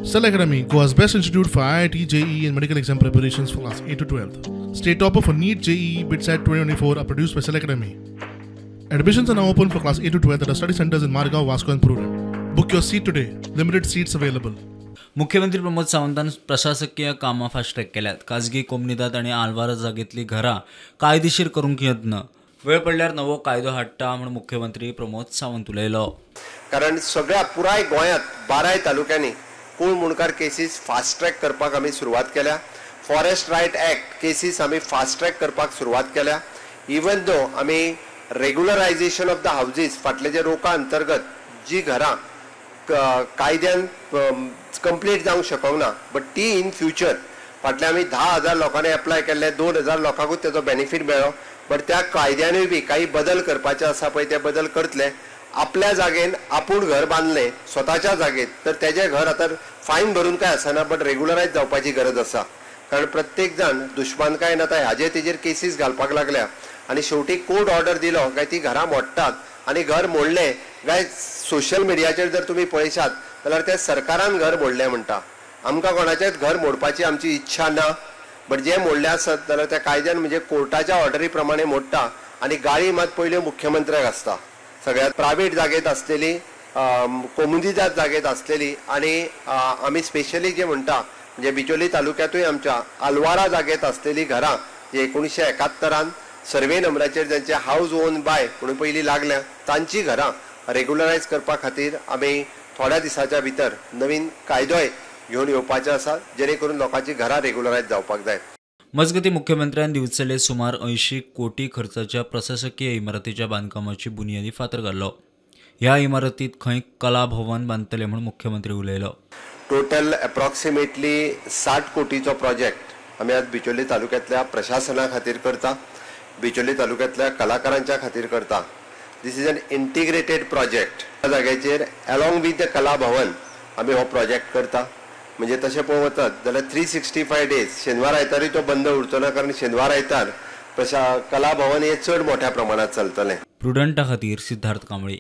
Cell Academy, Goa's best institute for IIT, JEE, and medical exam preparations for class 8 to 12. State topper for NEET, JEE, BITSAT 2024 are produced by Cell Academy. Admissions are now open for class 8 to 12 at our study centers in Margao, Vasco, and Prudent. Book your seat today. Limited seats available. मुख्यमंत्री प्रमोद सावंतान प्रशासकीय कामां fast track केल्यात. खाजगी कोमनिदाद आनी आल्वारा जागेंतलीं घरां कायदेशीर करूंक यत्न, वेळ पडल्यार नवो कायदो हाडटा म्हूण मुख्यमंत्री प्रमोद सावंत उलयलो. कारण सगळ्या पुराय गोंयांत 12 तालुक्यांनी कूळ मुंडकार केसीस फास्ट ट्रॅक करपाक आमी सुरवात केल्या. फॉरेस्ट रायट एक्ट केसीस आमी फास्ट ट्रॅक करपाक सुरवात केल्या. इवन दो आमी रेगुलरायझेशन ऑफ the houses फाटले जे रोका अंतर्गत जी घरां कायद्यान कंप्लीट जावंक शकूंक ना, बट ती इन फ्युचर फाटले आमी 10,000 लोकांनी एप्लाय केल्ले, 2,000 लोकांकूच तेजो बेनिफीट मेळ्ळो. बट त्या कायद्यानूय बी काही बदल करपाचे आसा पळय, ते बदल करतले. आपल्या जागेन आपूण घर बांदलें स्वताच्या जागेत तर तेजें घर आतां फायन भरून काय आसना, बट रेगुलरायज जावपाची गरज आसा. कारण प्रत्येक जाण दुश्मानकायेन आतां हाजे तेजेर केसीस घालपाक लागल्या आनी शेवटी कोर्ट ऑर्डर दिलो काय ती घरां मोडटात आनी घर मोडलें काय सोशल मिडियाचेर जर तुमी पळयशात जाल्यार ते सरकारान घर मोडलें म्हणटा. आमकां कोणाचेंच घर मोडपाची आमची इच्छा ना, बट जे मोडले आसत जाल्यार त्या कायद्यान म्हणजे कोर्टाच्या ऑर्डरी प्रमाणे मोडटा आनी गाळी मात पयल्यो मुख्यमंत्र्याक आसता. सगळ्यात प्रायवेट जागेत आसलेली, कोमुनिदाद जागेत आसलेली आनी आमी स्पेशली जे म्हणटा म्हणजे बिचोली तालुक्यांतूय आमच्या आल्वारा जागेत आसलेली घरां जी 1971 सर्वे नंबराचेर जांचे हावज ओन बाय म्हणून पयलीं लागल्या तांची घरां रेगुलरायज करपा खातीर आमी थोड्या दिसाच्या भितर नवीन कायदोय घेवन येवपाचे आसा, जेणे करून लोकांची घरां रेगुलरायज जावपाक जाय. मजगती मुख्यमंत्र्यान दिवचले सुमार 80 कोटी खर्चाच्या प्रशासकीय इमारतीच्या बांदकामाची बुनियादी फातर घाल्लो. ह्या इमारतीत खंय कला भवन बांदतले म्हूण मुख्यमंत्री उलयलो. टोटल एप्रॉक्सिमेटली 60 कोटीचो प्रोजेक्ट आमी आज बिचोली तालुक्यांतल्या प्रशासना खातीर करता, बिचोली तालुक्यांतल्या कलाकारांच्या खातीर करता. This is an integrated project. ह्या जाग्याचेर along with the Kala Bhavan आमी हो प्रोजेक्ट करता. म्हणजे तशें पळोवंक वचत जाल्यार 365 डेज शेनवार आयतारूय तो बंद उरचो ना, कारण शेनवार आयतार कला भवन हे चड मोठ्या प्रमाणात चलतलें. प्रुडंटा खातीर सिद्धार्थ कांबळी.